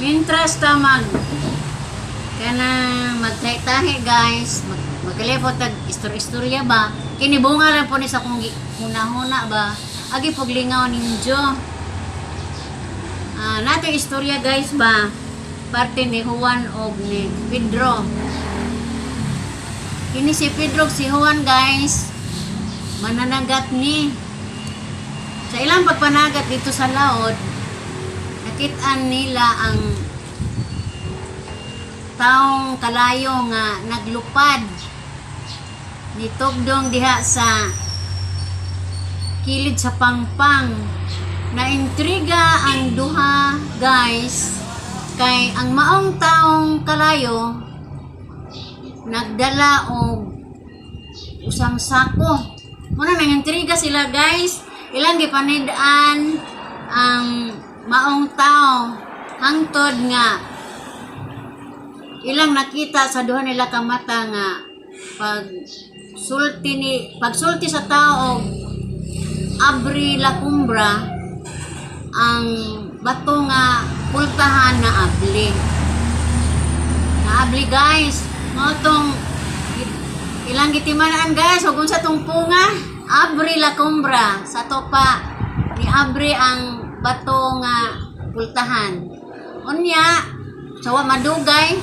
Mientras ta mag kanang magtahi-tahi, guys, magkalipot tag istorya-istorya ba. Kini bunga lang po ni sa kong hunahuna ba. Agi puglingaw ninyo. Ah, nato istorya, guys, ba. Parte ni Juan og ni Pedro. Kini si Pedro ug si Juan, guys, mananagat ni. Sa ilang pagpanagat dito sa laod, nakitaan nila ang taong kalayo nga naglupad nitugdong diha sa kilid sa pangpang. Naintriga ang duha, guys, kay ang maong taong kalayo nagdala og usang sako. Muna nang intriga sila, guys. Ilang gipanid-an ang maong tao hangtod nga ilang nakita sa duha nila ka mata nga pag sulti sa tao og "Abri la cumbra," ang bato nga pultahan na abli. Naabli, guys. Mao tong ilang gitiman-an, guys, ug unsa tong punga, "Abri la cumbra." Sa to pa ni abri ang bato nga pultahan. Unya sa wa madugay,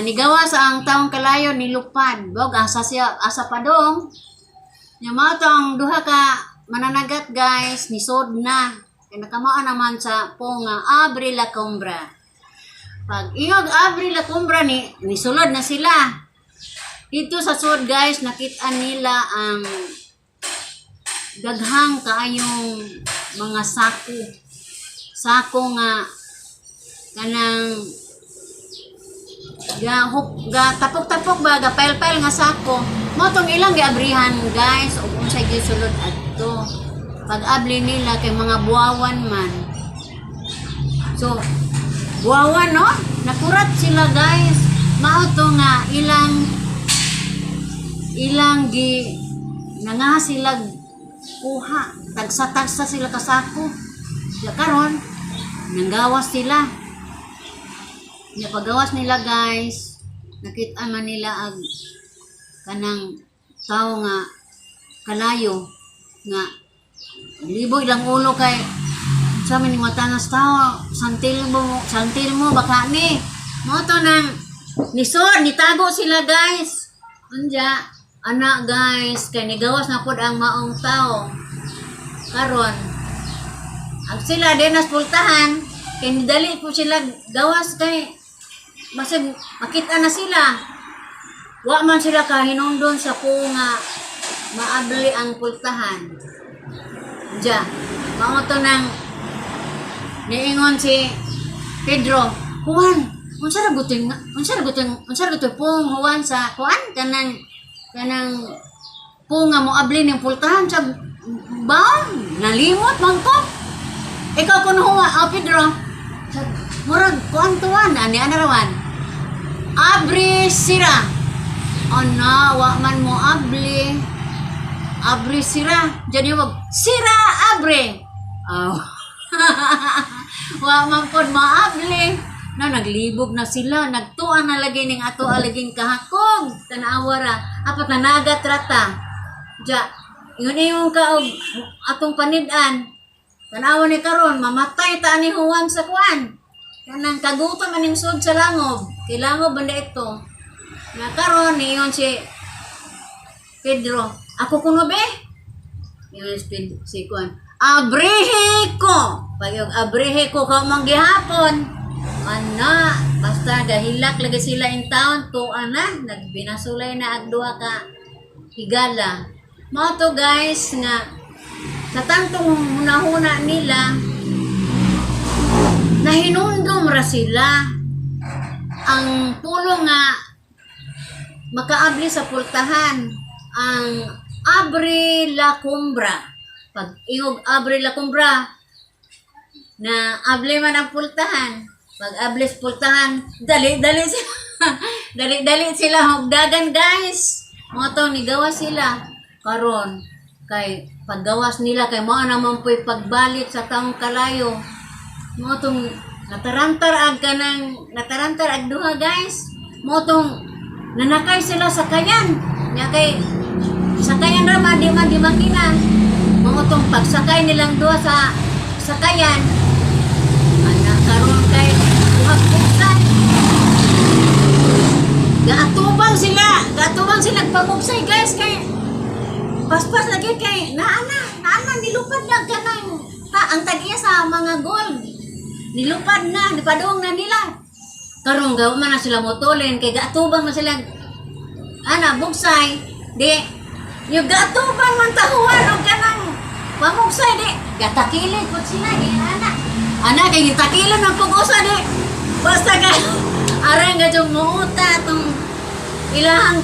nigawa sa ang taong kalayo, nilupad. Bog asa siya, asa pa dong. Nya mao to ang duha ka mananagat, guys, nisod na. Kay nakamao naman sa po nga "Abri la cumbra." Pag ingog "Abri la cumbra," ni nisulod na sila. Dito sa sud, guys, nakita nila ang daghang kaayong mga sako. Sako nga kanang ga hook, ga tapok-tapok ba, ga pile-pile nga sako. Mo tong ilang giabrihan, guys, ug unsay gisulod adto. Pag abli nila kay mga buwawan man. So buwawan, no, nakurat sila, guys. Mao to nga ilang ilang gi nanga sila kuha, tagsa-tagsa sila kasako. Ya karon nanggawas sila. Nya pagawas nila, guys, nakita man nila ang kanang tao nga kalayo nga liboy lang ulo kay sa man ning matanas tao, santil mo baka ni. Mo to nang nisod, nitago sila, guys. Unya ana, guys, kay nigawas na pud ang maong tao. Karon ang sila din nas pultahan kay nidali po sila gawas kay basig makita na sila. Wa man sila kahinungdon sa po nga maabli ang pultahan. Diya, mao to nang niingon si Pedro, "Juan, unsa ra gutoy unsa ra gutoy unsa ra gutoy pong, Juan, sa kuan kanang kanang pong nga moabli ning pultahan sa ba nalimot man ko. Ikaw kuno, Juan, oh, Pedro." Murag kuan tuan ani ana rawan. "Abri sira." Ana, wa man mo abli. "Abri sira." Jadi wag "Sira abre." Oh. Wa man pod maabli. Na naglibog na sila, nagtuan na lagi ning ato alaging kahakog. Tanawa ra, apat na nagat rata. Ja, ingon ingon ka og atong panid-an. Tanawa ni karon, mamatay ta ni Juan sa kuan. Kanang kagutom aning sud sa langob. Kay langob banda ito. Na karon niingon si Pedro, "Ako kuno be." Ingon si Pedro, si kuan. "Abrihe ko." Pag yung "Abrihe ko" ka man gihapon. Ana, basta gahilak lagi sila in town to ana, nagbinasulay na ag duha ka higala. Mao to, guys, nga sa tantong hunahuna nila, nahinumdum ra sila ang pulong nga makaabli sa pultahan, ang "Abre la cumbra." Pag ingog "Abre la cumbra," na abli man ang pultahan. Pag abli sa pultahan, dali dali sila, dali dali sila hugdagan, guys. Mao to nigawas sila. Karon kay paggawas nila, kay mao naman po'y pagbalik sa taong kalayo. Mao tong natarantar ag kanang natarantar ag duha, guys. Mao tong nanakay sila sa kayan. Nya kay sakayan ra man, di man di makina. Mao tong pagsakay nilang duha sa sakayan. Ana karon kay buhag-bugsan. Gaatubang sila pamugsay, guys, kay paspas lagi kay naana, naana nilupad na kanang ta ang tag-iya sa mga gold. Nilupad na, nipadung na nila. Karon gawa man na sila motolin kay gaatubang na sila ana bugsay di yung gaatubang man tahuan og kanang pamugsay di gatakilid pud sila di ana ana kay gitakilid ang pag-usa di basta kay aray nga yung muuta tong ilahang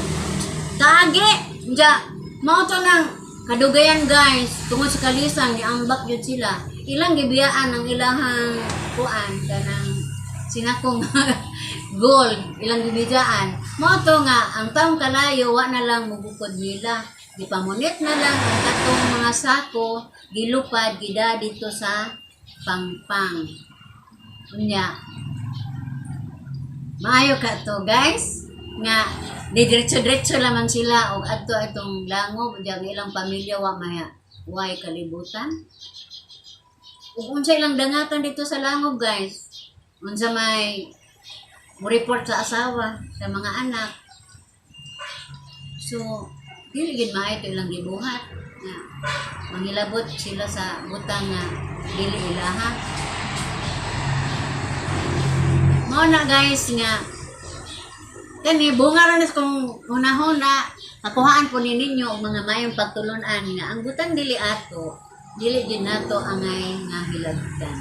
kaagi. Ja mao to nang kadugayan, guys, tungod sa kalisang niambak yun sila, ilang gibiyaan ang ilahang kuan kanang sinakong gold, ilang gibiyaan. Mao to nga ang taong kalayo wa na lang mubukod nila, gipamunit na lang ang katong mga sako, gilupad gida dito sa pangpang. Unya maayo ka to, guys, nga di diretso-diretso lamang sila og adto itong langob diyan, ilang pamilya wa maya way kalibutan ug unsa ilang dangatan dito sa langob, guys. Unsa may mo report sa asawa, sa mga anak? So dili gid maayo to ilang gibuhat nga mangilabot sila sa butang nga dili ilaha. Mao na, guys, nga kani bunga ra na kung hunahuna, kakuhaan po ni ninyo og mga mayong pagtulunan nga ang butang dili ato, dili gid nato angay nga hilabtan,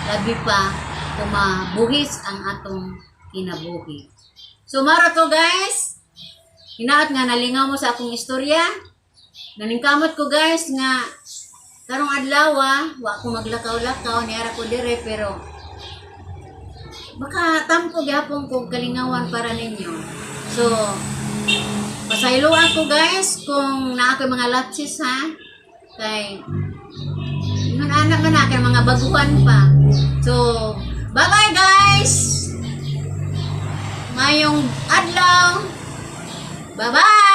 labi pa kung mabuhis ang atong kinabuhi. So mara to, guys, hinaot nga nalingaw mo sa akong istorya. Naningkamot ko, guys, nga karong adlaw wa ko maglakaw-lakaw, niara ko dire, pero baka tampo gyapon kog kalingawan para ninyo. So, pasaylo ako, guys, kung naa ko'y mga lapses ha. Kay, ingon anak man na, kay mga baguhan pa. So, bye-bye, guys! Mayong adlaw! Bye-bye!